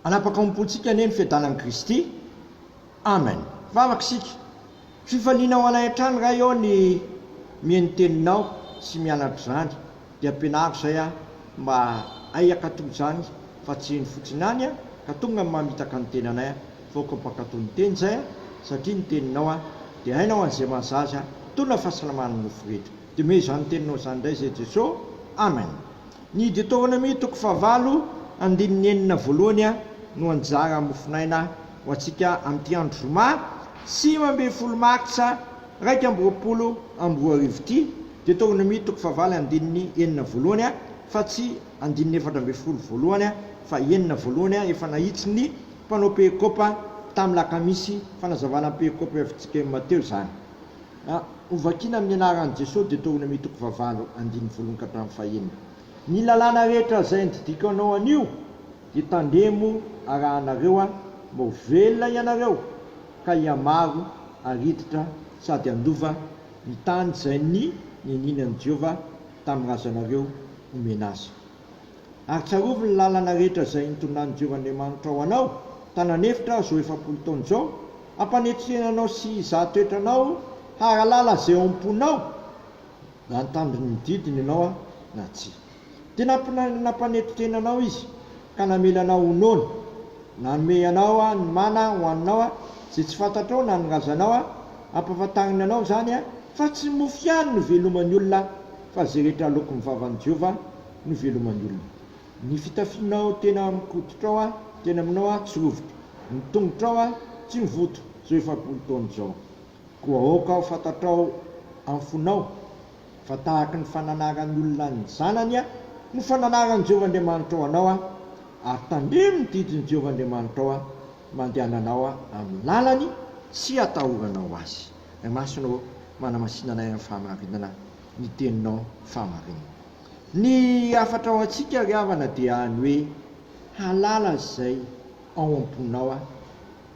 Hanapaka ao am-pontsika anie ny fiadanan'i Kristy. Amen. Vavaka isika. Fifaliana ho anay hatrany Ray ô ny mihaino ny teninao sy mianatra izany. Dia ampianaro izay aho mba hay hankatò izany fa tsy heno fotsiny ihany ka tonga ny mamitaka ny tenanay fa aoka mpankatò ny teny izay satria ny teninao dia aina ho an'izay mahazaza tona fahasalamana ny nofo rehetra. Dia omeo izany teninao izany indray izay Jeso. Amen. Ny Deoteronomia toko fahavalo andininy enina voalohany no anjara mofonaina ho antsika amin'ity andro zoma 19 martsa 2021 ity, Deoteronomia toko fahavalo andininy enina voalohany fa tsy andininy 14 voalohany fa enina voalohany efa nahitsy ny mpanao perikopa tamin'ny lakamisy fanazavana ny perikopa fjkm teo izany. Hovakina amin'ny anaran'i Jesoa Deoteronomia toko fahavalo andininy voalohany ka hatramin'ny fahenina. Ny lalàna rehetra izay andidiako anao anio dia tandremo arahanareo mba ho velona ianareo ka hihamaro ary hiditra sady handova ny tany izay nianianan'i Jehovah tamin'ny razanareo homena azy. Ary tsarovy ny lalana rehetra izay nitondran'i Jehovah Andriamanitrao anao tany an'efitra izao 40 taona izao, hampanetry tena anao sy hizaha toetra anao hahalala izay ao am-ponao, na nitandro ny didiny ianao na tsia. Dia nampanetry tena anao Izy, ka namela anao ho noana, nanome anao ny mana hohaninao, izay tsy fantatrao na ny razanao, hampahafantariny anao izany, fa tsy ny mofo ihany no iveloman'ny olona, fa izay rehetra aloaky ny vavan'i Jehovah no iveloman'ny olona. Ny fitafianao tena amin'ny-koditrao, tena aminao tsy rovitra, ny tongotrao tsy mivoto, izao 40 taona izao. Koa aoka ho fantatrao amin'ny fonao fa tahaky ny fananaran'ny olona ny zanany no fananaran'i Jehovah Andriamanitrao anao, ary tandremo ny didin'i Jehovah Andriamanitrao mandehananao amin'ny lalany sy hatahoranao azy. Ray Masina ô, manamasina anay amin'ny fahamarinana ny teninao fahamarinana. Ny hafatra ho antsika ry havana dia ny hoe hahalala izay ao am-ponao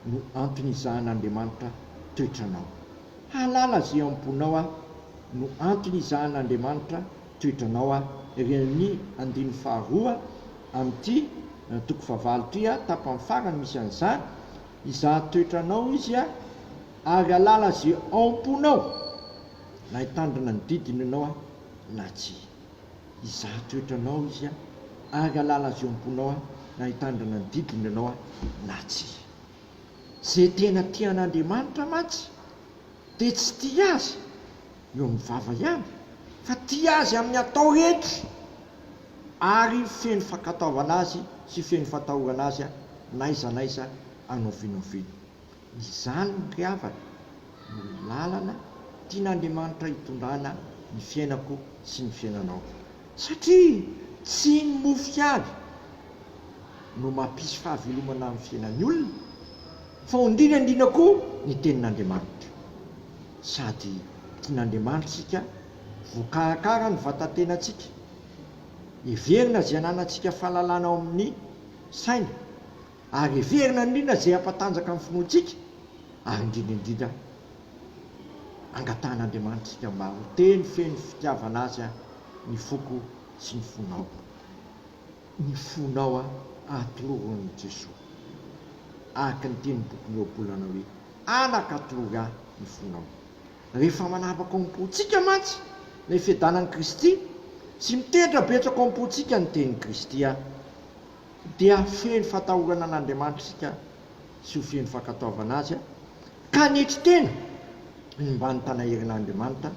no antony izahan'Andriamanitra toetranao. Hahalala izay ao am-ponao aho no antony izahan'Andriamanitra toetranao aho, ery amin'ny andininy faharoa amin'ity toko fahavalo ity, tapany farany misy an'izany, hizaha toetranao Izy ary hahalala izay ao am-ponao, na hitandrina ny didiny ianao na tsia. Hizaha toetranao Izy ary hahalala izay ao am-ponao na hitandrina ny didiny ianao na tsia. Izay tena tia an'Andriamanitra mantsy dia tsy tia Azy eo amin'ny vava ihany fa tia Azy amin'ny atao rehetra ary feno fankatoavana Azy sy feno fatahorana Azy n'aiza n'aiza anaovinaoviana. Izany ry havana no lalana tian'Andriamanitra hitondrana ny fiainako sy ny fiainanao. Satria tsy ny mofo ihany no mampisy fahavelomana amin'ny fiainan'ny olona fa indrindra indrindra koa ny tenin'Andriamanitra. Sady tian'Andriamanitra isika, voakarakara ny vatan-tenantsika, heverina izay ananantsika fahalalana ao amin'ny saina, ary heverina indrindra izay hampatanjaka ny finoantsika, ary indrindra indrindra angatahan'Andriamanitra isika mba ho teny feno fitiavana Azy ny foko sy ny fonao. Ny fonao atolory an'i Jesoa. Araka ny tenin'ny bokin'ny Ohabolana hoe, Anaka atolory ahy ny fonao. Rehefa manapaka ao am-pontsika mantsy ilay fiadanan'i Kristy sy mitoetra betsaka ao am-pontsika ny tenin'i Kristy, dia feno fatahorana an'Andriamanitra isika sy ho feno fankatoavana Azy, ka hanetry tena ny mba nitana-herin'Andriamanitra,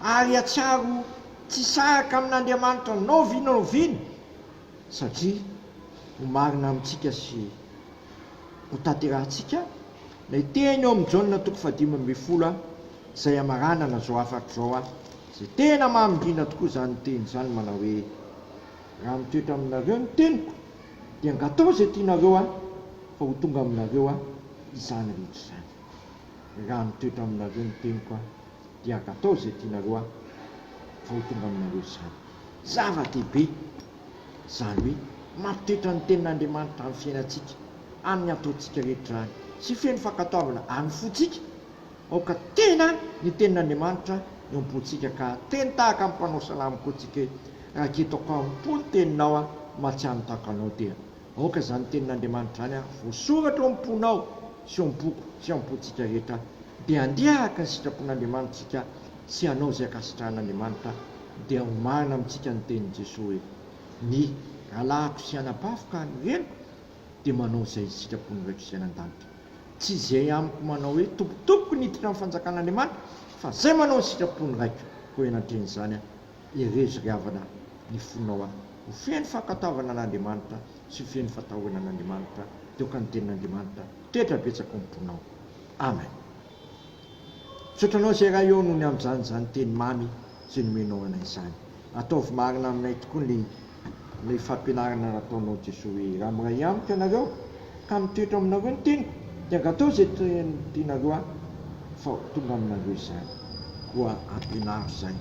ary hahatsiaro tsy saraka amin'Andriamanitra na oviana na oviana, satria ho marina amintsika sy ho tanterahantsika ilay teny ao amin'ny Jaona toko fahadimy ambin'ny folo izay hamaranana izao hafatra izao, izay tena mamy indrindra tokoa izany teny izany manao hoe, Raha mitoetra aminareo ny teniko, dia angataho izay tianareo aho, fa ho tonga aminareo aho izany rehetra izany. Raha mitoetra aminareo ny teniko aho, dia angataho izay tianareo aho, fa ho tonga aminareo izany. Zava-dehibe izany hoe mampitoetra ny tenin'Andriamanitra amin'ny fiainantsika, amin'ny ataontsika rehetra izany, sy feno fankatoavana amin'ny fontsika. Aoka tena ny tenin'Andriamanitra eo am-pontsika ka teny tahaka ny mpanao salamo koa tsika hoe, Raketo am-po ny teninao aho, mba tsy hanotako anao dia. Aoka izany tenin'Andriamanitra izany voasoratra ao am-ponao sy ao am-poko sy ao am-pontsika rehetra dia handeha araka ny sitrapon'Andriamanitra isika sy hanao izay ankasitrahan'Andriamanitra dia ho marina amintsika ny tenin'i Jesoa hoe, Ny rahalahiko sy anabaviko ary ny reniko dia manao izay sitrapon'ny Raiko izay any an-danitra. Tsy izay amiko manao hoe, Tompo, Tompoko ny hiditra amin'ny fanjakan'Andriamanitra, fa izay manao ny sitrapon'ny Raiko. Koa eo anatrehan'izany aho, herezo ry havana ny fonao aho, ho feno fankatoavana an'Andriamanitra sy ho feno fatahorana an'Andriamanitra, dia aoka ny tenin'Andriamanitra hitoetra betsaka ao am-ponao. Amen. Misaotra anao izay Ray ô noho ny amin'izany izany teny mamy izay nomenao anay izany. Ataovy marina aminay tokoa ny ilay fampianarana nataonao Jesoa hoe raha miray amiko ianareo ka mitoetra ao aminareo ny teniko dia angatao izay tianareo aho fa ho tonga aminareo izany. Koa ampianaro izay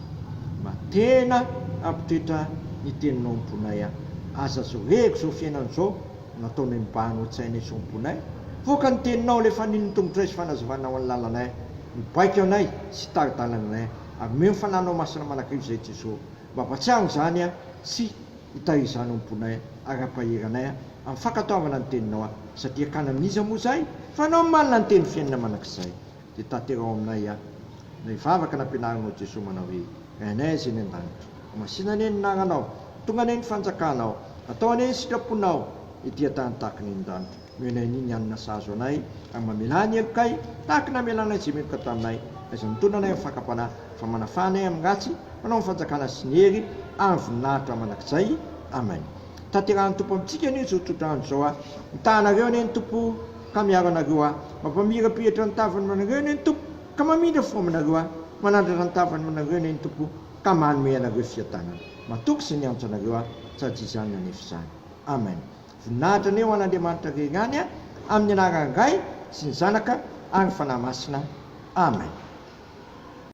mba tena hampitoetra ny teninao am-ponay aho. Aza zorehiko izao fiainana izao nataonay mibahana ao an-tsainay sy ao am-ponay. Voaka ny teninao ilay fanilo ny tongotray sy fanazavana ho an'ny lalanay, mibaiko anay sy tari-dalana anay ary omeo ny Fanahinao Masina manakaivo izay Jesoa mba hampatsiaro izany sy hitahiry izany ao am-ponay ary hampahery anay amin'ny fankatoavana ny teninao satria akany amin'iza moa izahay fa Ianao no manana ny teny fiainana mandrakizay dia tanterao aminay ilay vavaka nampianarinao Jesoa manao hoe Rainay izay any an-danitra Masina anie ny anaranao Tonga anie ny fanjakanao Atao anie ny sitraponao ety an-tany tahaka ny any an-danitra Omeo anay ny hanina sahaza anay ary mamelà ny helokay tahaka ny namelanay izay meloka taminay Aiza mitondra anay amin'ny fakam-panahy fa manafaha anay amin'ny ratsy Manao ny fanjakana sy ny hery ary ny voninahitra mandrakizay Amen Tanterahan'ny Tompo amintsika anie izao tsodrano izao a Mitaha anareo anie ny Tompo ka miaro anareo a Mampamirapiratra ny tavany aminareo anie ny Tompo ka mamindra fo aminareo a Manandratra ny tavany aminareo anie ny Tompo ka manome anareo fiadanana. Matoky izay niantso anareo aho, sady izany nanefa izany. Amen. Voninahitra anie ho an'Andriamanitra irery ihany, amin'ny anaran'ny Ray sy ny Zanaka ary ny Fanahy Masina. Amen.